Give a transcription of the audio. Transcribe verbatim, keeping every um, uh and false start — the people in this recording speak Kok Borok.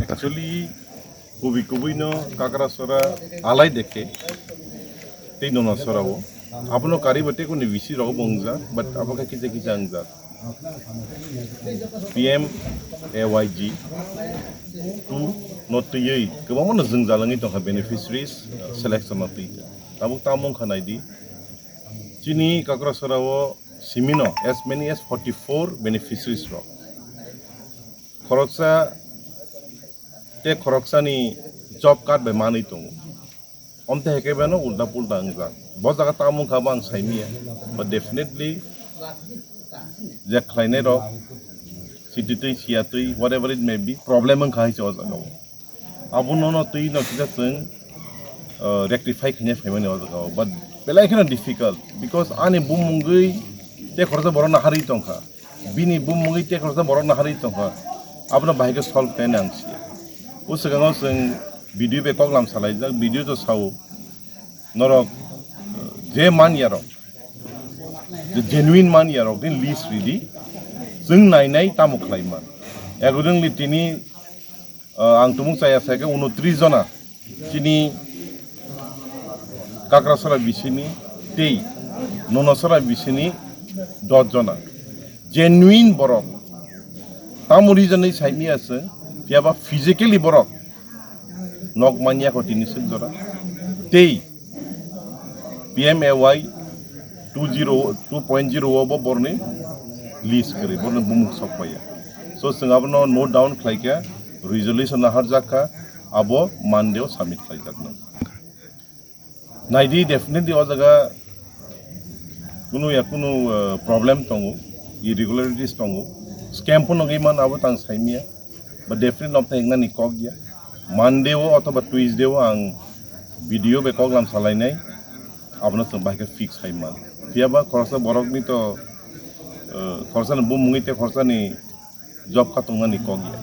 Actually, kubui kubui no Kakrasora alai dekhe tei Nonosora o. Abono kariba tei kuni V C rok bo wngjak, but abo khe kisa kisa wngjak. P M A Y G two no twiwi kwbangma no jwngjal wngwi tongkha beneficiaries selection no twi. Tabuk tamo wngkha naidi. Chini Kakrasora o simino as many as forty-four beneficiaries rok. Khoroksa tei khoroksani job card bai manwi tongo. Omte hai khe beno ulta pulta wngjak. Bo jaga tamo wngkha bo ang saimanya. But definitely je khlainai rok sititwi siyatwi whatever it may be problem wngkha hai se o jaga o. Abo nono twi no kisa chwng, uh, rectify khaina phaimani o jaga o. But belai kheno difficult because ani bumungwi tei khoroksa borok naharwi tongkha. Bini bumungwi tei khoroksa borok naharwi tongkha. Abono bahai khe solve khaina ang siya. O swkango chwng B D O bai koklam salaijak, B D O to sao. Norok, uh, je manya rok, je genuine manya rok ni list ridi. Chwng nainai tamo khlai man. Accordingly tini, uh, ang tumung chaya sai khe unotris jona chini Kakrasora bisini tei Nonosora bisini dos jona genuine borok. Tamo reason ni saimanya se, phiyaba physically borok nok manya ko tini sik jora. Tei P M A Y two zero, two point zero o bo borni list kwrwi, borni bumung sok paiya. So, chwng abono note down khlai kha, resolution naharjak kha, abo Monday o submit khlai jaknai. Naidi, definitely o jaga kunu ya kunu, uh, problem tongo, irregularities tongo, scam phano wngwi man abo tang saimanya, but definitely nokthai wngnani kok ya. Monday o othoba Tuesday o ang B D O bai koklam salainai, abono chwng bahai khe fix khai man. Phiyaba khoroksa borokni to, uh, khoroksani bumungwi tei khoroksani job kha tongnani kok ya.